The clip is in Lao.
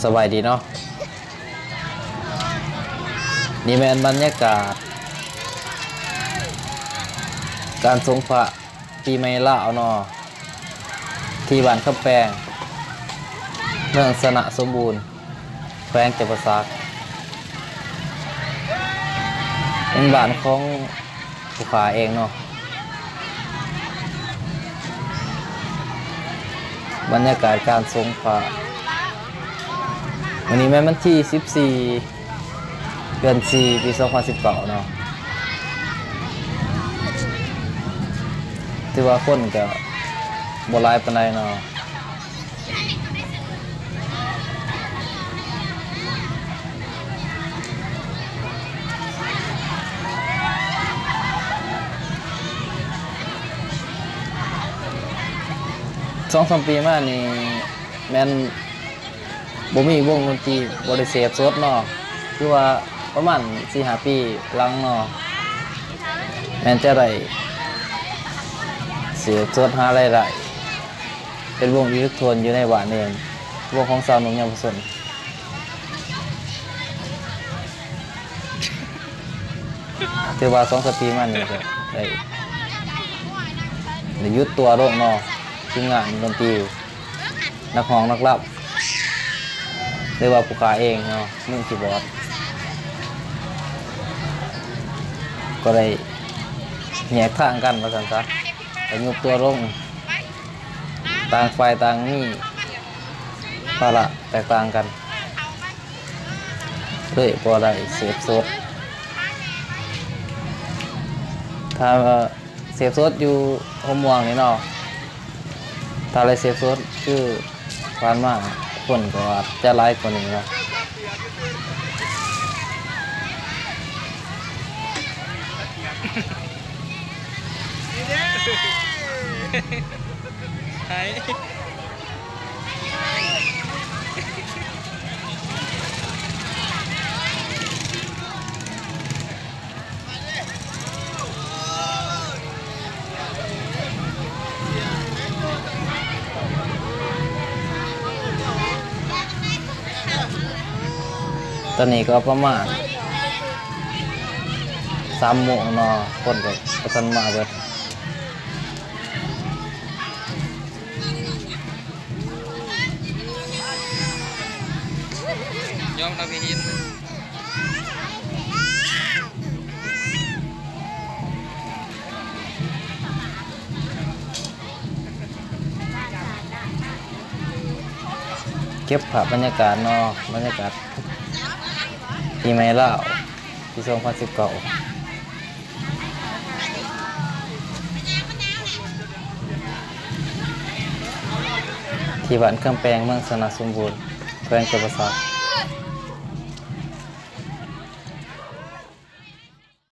ສະບາຍດີເນາະ, ນີ້ແມ່ນບັນຍາກາດການສົງພະປີໃໝ່ລາວເນາະ ທີ່ບ້ານຄຳແປງ ເມືອງຊະນະສົມບູນ ແຂວງຈຳປາສັກ ເປັນບ້ານຂອງຜູ້ຂ້າເອງເນາະ. ບັນຍາກາດການສົງພະ ມື້ນີ້ແມ່ນວັນທີສິບສີ່ ເດືອນສີ່ ປີສອງພັນສິບເກົ້າເນາະ, ຖືວ່າຄົນກະບໍ່ຫຼາຍປານໃດເນາະ. ສອງສາມປີມານີ້ແມ່ນບໍ່ມີວົງດົນຕີ ບໍ່ໄດ້ເສບສົດເນາະ, ຄືວ່າປະມານສີ່ຫ້າປີຫຼັງເນາະ ແມ່ນຈະໄດ້ເສບສົດ ຫາລາຍໄດ້ ເປັນວົງອິເລັກໂທນຢູ່ໃນບ້ານເອງ, ວົງຂອງຊາວໜຸ່ມເຍົາວະຊົນ. ຖືວ່າສອງສາມປີມານີ້ກະໄດ້ ໄດ້ຢຸດຕົວລົງເນາະ, ທີມງານດົນຕີ ນັກຮ້ອງນັກລຳ ຫຼືວ່າຜູ້ຂ້າເອງເນາະ ມືຄີບອດ ກໍໄດ້ແຍກທາງກັນວ່າຊັ້ນຊະ, ໄດ້ຍຸບຕົວລົງ, ຕ່າງຝ່າຍຕ່າງມີພາລະແຕກຕ່າງກັນ ເລີຍບໍ່ໄດ້ເສບສົດ. ຖ້າວ່າເສບສົດຢູ່ຫົວມ່ວງນີ້ເນາະ, ຖ້າໄດ້ເສບສົດຄືຜ່ານມາ ຄົນກໍອາດຈະຫຼາຍກວ່ານີ້ເນາະ. ໄດ້ ຕອນນີ້ກໍປະມານສາມໂມງເນາະ, ຄົນກໍບໍ່ທັນມາເບິດ. ຍອມຮັບຜິດ. ເກັບພາບບັນຍາກາດເນາະ, ບັນຍາກາດປີໃໝ່ລາວ ປີສອງພັນສິບເກົ້າ ທີ່ບ້ານຄຳແປງ ເມືອງຊະນະສົມບູນ ແຂວງຈຳປາສັກ.